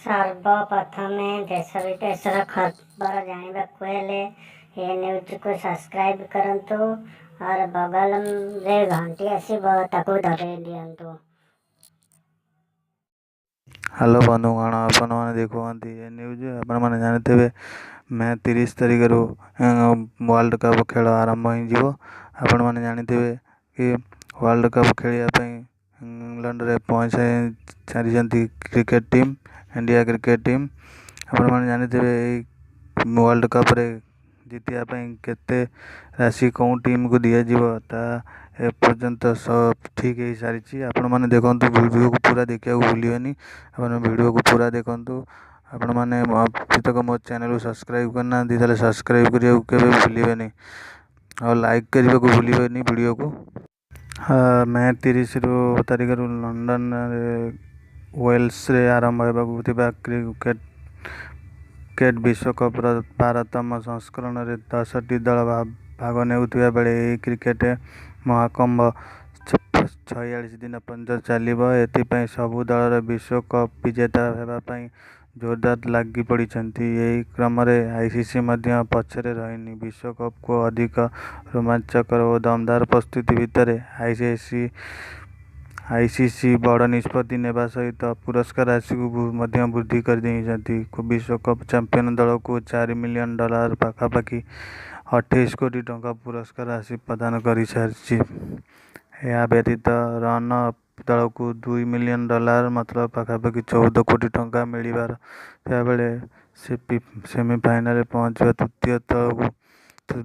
ସର୍ବପ୍ରଥମେ ଦେଶ ବିଦେଶର ଖବର ଜାଣିବାକୁ ହେଲେ ଏ ନ୍ୟୁଜ୍କୁ ସବସ୍କ୍ରାଇବ୍ କରନ୍ତୁ और ବଗଲରେ ଘଣ୍ଟି ଆସିବ, ତାକୁ ଦବାଇ ଦିଅନ୍ତୁ। ହ୍ୟାଲୋ ବନ୍ଧୁଗଣ, ଆପଣମାନେ ଦେଖୁଛନ୍ତି ଏ ନ୍ୟୁଜ୍। ଆପଣମାନେ ଜାଣିଥିବେ, ମେ 30 ତାରିଖରୁ ୱାର୍ଲଡ଼ କପ୍ ଖେଳ ଆରମ୍ଭ ହୋଇଯିବ। ଆପଣମାନେ ଜାଣିଥିବେ କି ୱାର୍ଲଡ଼ କପ୍ ଖେଳିବା ପାଇଁ ଇଂଲଣ୍ଡରେ ପହଞ୍ଚି ସାରିଛନ୍ତି cricket team, India cricket team. ଆପଣମାନେ ଜାଣିଥିବେ, ଏଇ ୱାର୍ଲଡ଼ କପ୍ରେ ଜିତିବା ପାଇଁ କେତେ ରାଶି କେଉଁ ଟିମ୍କୁ ଦିଆଯିବ, ତାହା ଏପର୍ଯ୍ୟନ୍ତ ସବୁ ଠିକ୍ ହେଇସାରିଛି। ଆପଣମାନେ ଦେଖନ୍ତୁ, ଭିଡ଼ିଓକୁ ପୁରା ଦେଖିବାକୁ ଭୁଲିବେନି। ଆପଣ ଭିଡ଼ିଓକୁ ପୁରା ଦେଖନ୍ତୁ। ଆପଣମାନେ ଯେତେକ ମୋ ଚ୍ୟାନେଲକୁ ସବସ୍କ୍ରାଇବ୍ କରିନାହାନ୍ତି, ତାହେଲେ ସବସ୍କ୍ରାଇବ୍ କରିବାକୁ କେବେ ଭୁଲିବେନି ଆଉ ଲାଇକ୍ କରିବାକୁ ଭୁଲିବେନି ଭିଡ଼ିଓକୁ। ମେ 30ରୁ ତାରିଖରୁ ଲଣ୍ଡନରେ ୱେଲ୍ସରେ ଆରମ୍ଭ ହେବାକୁ ଥିବା କ୍ରିକେଟ ବିଶ୍ୱକପ୍ର 12ତମ ସଂସ୍କରଣରେ 10ଟି ଦଳ ଭାଗ ନେଉଥିବା ବେଳେ ଏହି କ୍ରିକେଟ ମହାକୁମ୍ଭ 46 ଦିନ ପର୍ଯ୍ୟନ୍ତ ଚାଲିବ। ଏଥିପାଇଁ ସବୁ ଦଳର ବିଶ୍ୱକପ୍ ବିଜେତା ହେବା ପାଇଁ ଜୋରଦାର ଲାଗି ପଡ଼ିଛନ୍ତି। ଏହି କ୍ରମରେ ଆଇସିସି ମଧ୍ୟ ପଛରେ ରହିନି। ବିଶ୍ୱକପ୍କୁ ଅଧିକ ରୋମାଞ୍ଚକର ଓ ଦମଦାର ପ୍ରସ୍ତୁତି ଭିତରେ ଆଇସିସି ବଡ଼ ନିଷ୍ପତ୍ତି ନେବା ସହିତ ପୁରସ୍କାର ରାଶିକୁ ମଧ୍ୟ ବୃଦ୍ଧି କରିଦେଇଛନ୍ତି। ବିଶ୍ୱକପ୍ ଚାମ୍ପିଅନ୍ ଦଳକୁ 4 ମିଲିୟନ୍ ଡଲାର, ପାଖାପାଖି 28 କୋଟି ଟଙ୍କା ପୁରସ୍କାର ରାଶି ପ୍ରଦାନ କରିସାରିଛି। ଏହା ବ୍ୟତୀତ ରନର୍ ଅପ୍ ଦଳକୁ 2 ମିଲିୟନ୍ ଡଲାର, ମତଲବ ପାଖାପାଖି 14 କୋଟି ଟଙ୍କା ମିଳିବାର ଥିବାବେଳେ ସେମିଫାଇନାଲରେ ପହଞ୍ଚିବା ତୃତୀୟ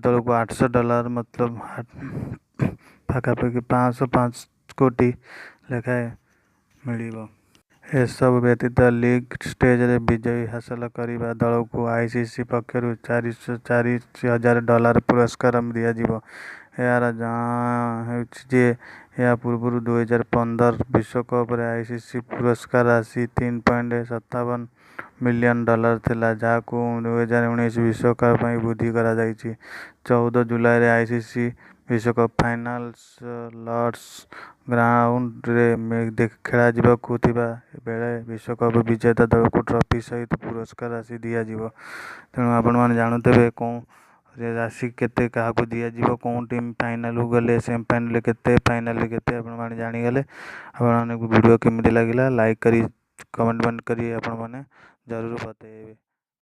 ଦଳକୁ 800 ଡଲାର, ମତଲବ ପାଖାପାଖି 505 କୋଟି ଲେଖାଏଁ ମିଳିବ। ଏସବୁ ବ୍ୟତୀତ ଲିଗ୍ ଷ୍ଟେଜରେ ବିଜୟ ହାସଲ କରିବା ଦଳକୁ ଆଇସିସି ପକ୍ଷରୁ 440,000 ଡଲାର ପୁରସ୍କାର ଦିଆଯିବ। ଏହାର ହେଉଛି ଯେ, ଏହା ପୂର୍ବରୁ 2015 ବିଶ୍ୱକପରେ ଆଇସିସି ପୁରସ୍କାର ରାଶି 3.57 ମିଲିୟନ୍ ଡଲାର ଥିଲା, ଯାହାକୁ 2019 ବିଶ୍ୱକପ୍ ପାଇଁ ବୃଦ୍ଧି କରାଯାଇଛି। 14 ଜୁଲାଇରେ ଆଇସିସି ବିଶ୍ୱକପ୍ ଫାଇନାଲ୍ ଲର୍ଡ଼ସ ଗ୍ରାଉଣ୍ଡରେ ଖେଳାଯିବାକୁ ଥିବା ବେଳେ ବିଶ୍ୱକପ୍ ବିଜେତା ଦଳକୁ ଟ୍ରଫି ସହିତ ପୁରସ୍କାର ରାଶି ଦିଆଯିବ। ତେଣୁ ଆପଣମାନେ ଜାଣୁଥିବେ, କେଉଁ ରାଶି କେତେ କାହାକୁ ଦିଆଯିବ, କେଉଁ ଟିମ୍ ଫାଇନାଲକୁ ଗଲେ, ସେମିଫାଇନାଲରେ କେତେ, ଫାଇନାଲରେ କେତେ, ଆପଣମାନେ ଜାଣିଗଲେ। ଆପଣମାନଙ୍କୁ ଭିଡ଼ିଓ କେମିତି ଲାଗିଲା, ଲାଇକ୍ କରି, କମେଣ୍ଟ କରି ଆପଣମାନେ ଜରୁର ବତେଇବେ।